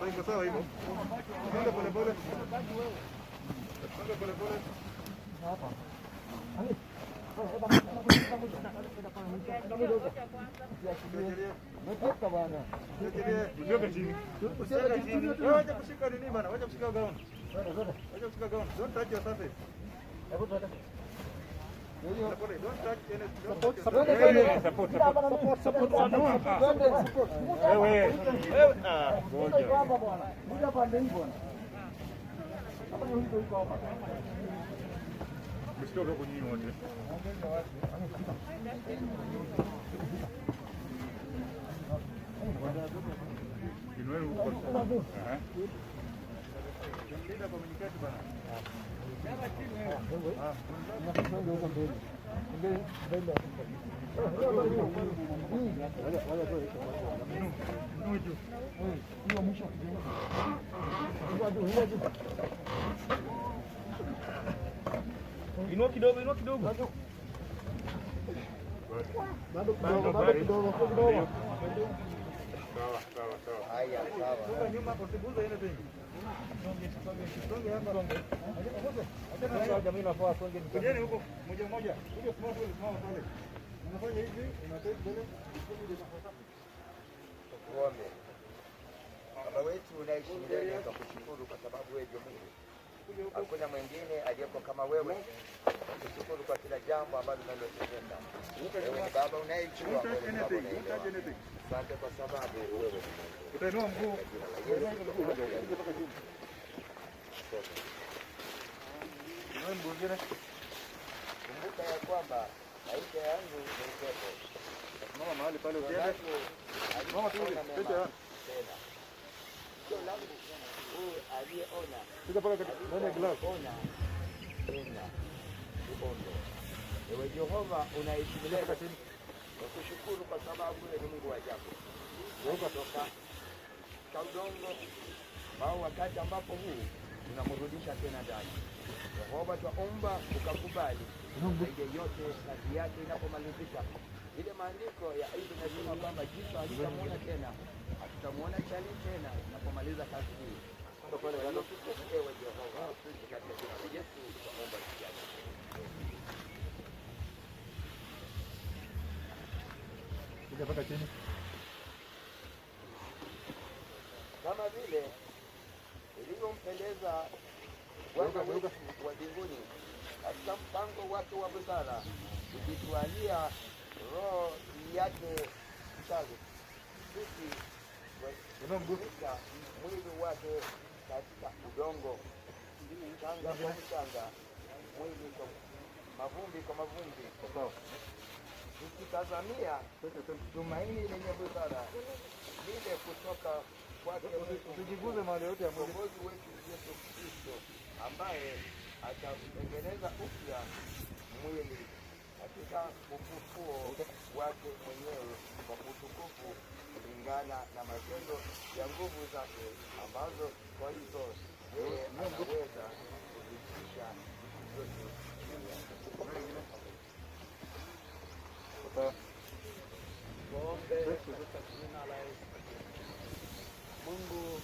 Iko sawa hivyo. Twende pole pole. Twende pole pole. Hapa. Wacha kushika nini bana? Wacha kushika gauni. Wacha kushika gauni. Don't touch your surface. Don't touch anything. Support, support, support, support. Wewe. Ah, ngoja. Msitoke huko nyinyi wote. Inueni huko. Linda communicate bana. Inua kidogo, inua kidogo. Bado kidogo, bado kidogo, kidogo. Sawa, sawa, sawa. Haya, sawa. Songa nyuma usiguze anything. Songe hapa. Kujeni huko moja moja. Kuja simama pale, simama pale. Unafanya hivi, unatake mbele. Tuombe. Baba wetu unaishi milele, tunakushukuru kwa sababu wewe ndiye Mungu. Hakuna mwingine aliyeko kama wewe. Tukushukuru kwa kila jambo ambalo unalotenda. Wewe ni Baba unayejua. Asante kwa sababu wewe ni Mungu. Utainua mguu. Inua mguu mwingine. Kumbuka ya kwamba maisha yangu ni upepo. Simama mahali pale ukienda. Simama tu hivi. Tena. Sio langu huyu aliyeona. Fika pale katika ndani ya glass. Ona tena uombe. Ewe Jehova unaishi milele. Nakushukuru kwa sababu wewe ni Mungu wa ajabu. Kutoka kwa udongo au wakati ambapo huu unamrudisha tena ndani. Jehova, twaomba ukakubali zaidi yote kazi yake inapomalizika. Ile maandiko ya Ayubu inasema kwamba jicho halitamuona tena, hatutamuona chali tena tunapomaliza kazi hii. Ewe Jehova, katika jina la Yesu twaomba tukiamini. Kuja chini. Kama vile ilivyompendeza Bwana wetu wa mbinguni katika mpango wake wa busara kujitwalia roho yake mchawi, sisi kuweka mwili wake katika udongo, mchanga kwa mchanga, mwili kwa mavumbi kwa mavumbi, tukitazamia tumaini lenye busara lile kutoka kwake Usijiguze mahali yote ya mwili. Mwokozi wetu Yesu Kristo, ambaye atautengeneza upya mwili katika ufufuo wake mwenyewe kwa utukufu kulingana na matendo ya nguvu zake, ambazo kwa hizo yeye anaweza kuzitisha vitu vyote chini yake. Tuombe katika jina la Yesu. Mungu